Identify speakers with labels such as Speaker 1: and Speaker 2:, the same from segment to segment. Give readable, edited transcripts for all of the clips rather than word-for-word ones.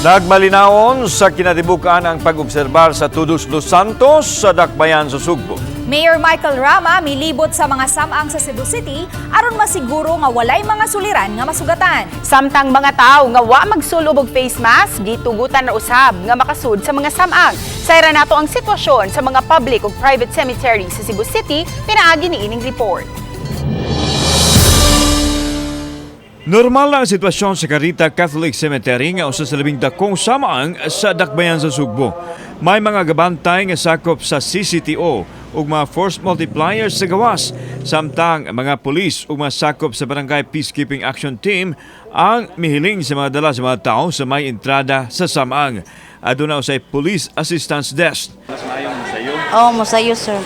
Speaker 1: Nagmalinawon sa kinatibukan ang pag-obserbar sa Todos Los Santos sa Dakbayan sa Sugbo.
Speaker 2: Mayor Michael Rama milibot sa mga samang sa Cebu City aron masiguro nga walay mga suliran nga masugatan.
Speaker 3: Samtang mga tao nga wa magsulob og face mask, gitugutan na usab nga makasud sa mga samang. Sayra nato ang sitwasyon sa mga public ug private cemetery sa Cebu City pinaagi ni ining report.
Speaker 1: Normal na ang sitwasyon sa Carita Catholic Cemetery nga usa sa labing dakong samang sa Dakbayan sa Sugbo. May mga gabantay nga sakop sa CCTO ug mga force multipliers sa gawas, samtang mga pulis ug mga sakop sa Barangay Peacekeeping Action Team ang mihiling sa mga dala sa mga tao sa may entrada sa samang. Aduna usay police assistance desk.
Speaker 4: Oo, mosayo, sir.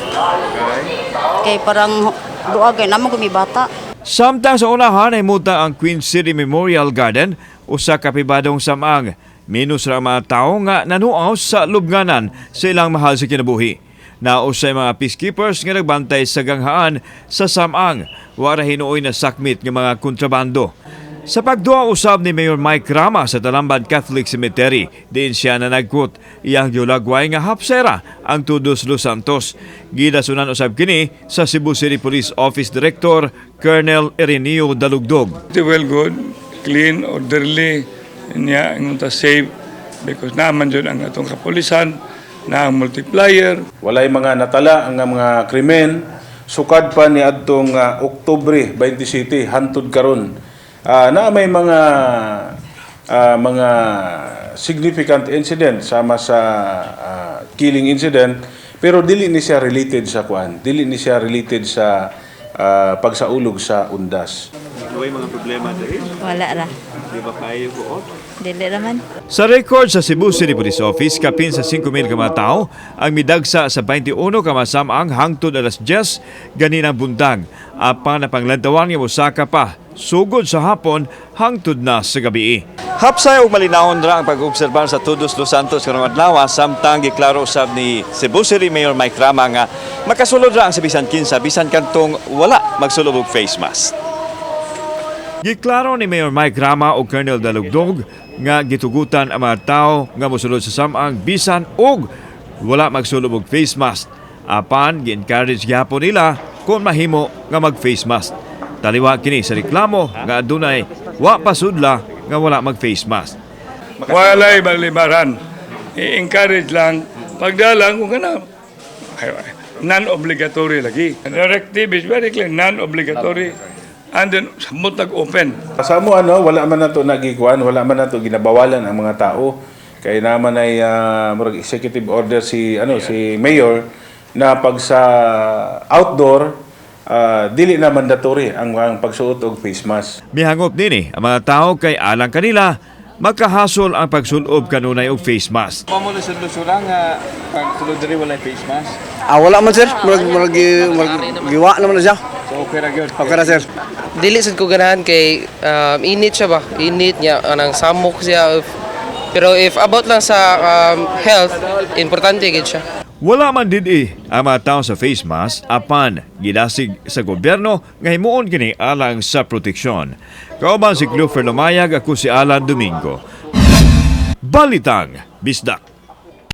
Speaker 4: Kay parang duag kay namo kumi bata.
Speaker 1: Samtang sa unahan ay muta ang Queen City Memorial Garden, usa ka pribadong samang. Minus ra ang mga tao nga nanuaw sa lubnganan sa ilang mahal sa kinabuhi. Nausay mga peacekeepers nga nagbantay sa ganghaan sa samang. Wara hinuoy na sakmit nga mga kontrabando. Sa pagduwa usab ni Mayor Mike Rama sa Talamban Catholic Cemetery, diin siya nanagkot. Iyang giulagway nga hapsera ang Todos Los Santos. Gidasunan usab kini sa Cebu City Police Office Director Colonel Ireneo Dalugdog.
Speaker 5: Well, good, clean, orderly, niya ang ta safe because naman jud ang atong kapulisan na ang multiplier.
Speaker 6: Walay mga natala ang mga krimen sukad pa ni adtong Oktubre 27 hantud karon. Na may mga significant incident sama sa killing incident, pero dili ni siya related sa kuan, dili ni siya related sa pagsaulog sa Undas.
Speaker 1: May mga problema diri?
Speaker 4: Wala ra.
Speaker 1: Di ba kayo buot?
Speaker 4: Dili ra man.
Speaker 1: Sa record sa Cebu City Police Office, kapin sa 5,000 ka mga tao ang midagsa sa 21 ka masamang hangtod alas 10 ganinang buntag. Apan napanglantawan nga mosaka pa sugod sa hapon hangtod na sa gabi. Hapsay og malinawon ra ang pag-obserbar sa Todos Los Santos karong adlaw, samtang giklaro usab ni Cebu City Mayor Mike Rama nga makasulod ra ang sa bisan kinsa bisan kantong wala magsulob og face mask. Giklaro ni Mayor Mike Rama o Colonel Dalugdog nga gitugutan ang mga tao nga mosulod sa samang bisan og wala magsulob og face mask. Apan gi-encourage gihapon nila kung mahimo nga mag face mask. Taliwa kini sa reklamo nga adunay wa pasudla nga wala mag face mask.
Speaker 5: Walay balibaran. I-encourage lang pagdalang kung kana non-obligatory lagi. The directive is very clear, non-obligatory. And then samot open.
Speaker 6: Sa mo ano, wala man nato nagikuan, wala man nato ginabawalan ang mga tao. Kay naman ay murag executive order si ano si mayor na pag sa outdoor, dili na mandatory ang pagsuot og face mask.
Speaker 1: Mihangop nini ang mga tao kay alang kanila makahasol ang pagsulob kanunay og face mask. Pamo na sa lusura nga pagsulod diri walay face mask.
Speaker 7: Ah, wala man, sir. Murag giwa naman na siya.
Speaker 1: So okay ra gyud.
Speaker 7: Okay ra, sir.
Speaker 8: Dili sad ko ganahan kay init siya ba, init niya anang samok siya, pero if about lang sa health, importante gid siya.
Speaker 1: Wala man din eh ang mga tao sa face mask, apan gidasig sa gobyerno nga himuon kini alang sa proteksyon. Kauban si Cleofer Lumayag, ako si Alan Domingo. Balitang Bisdak.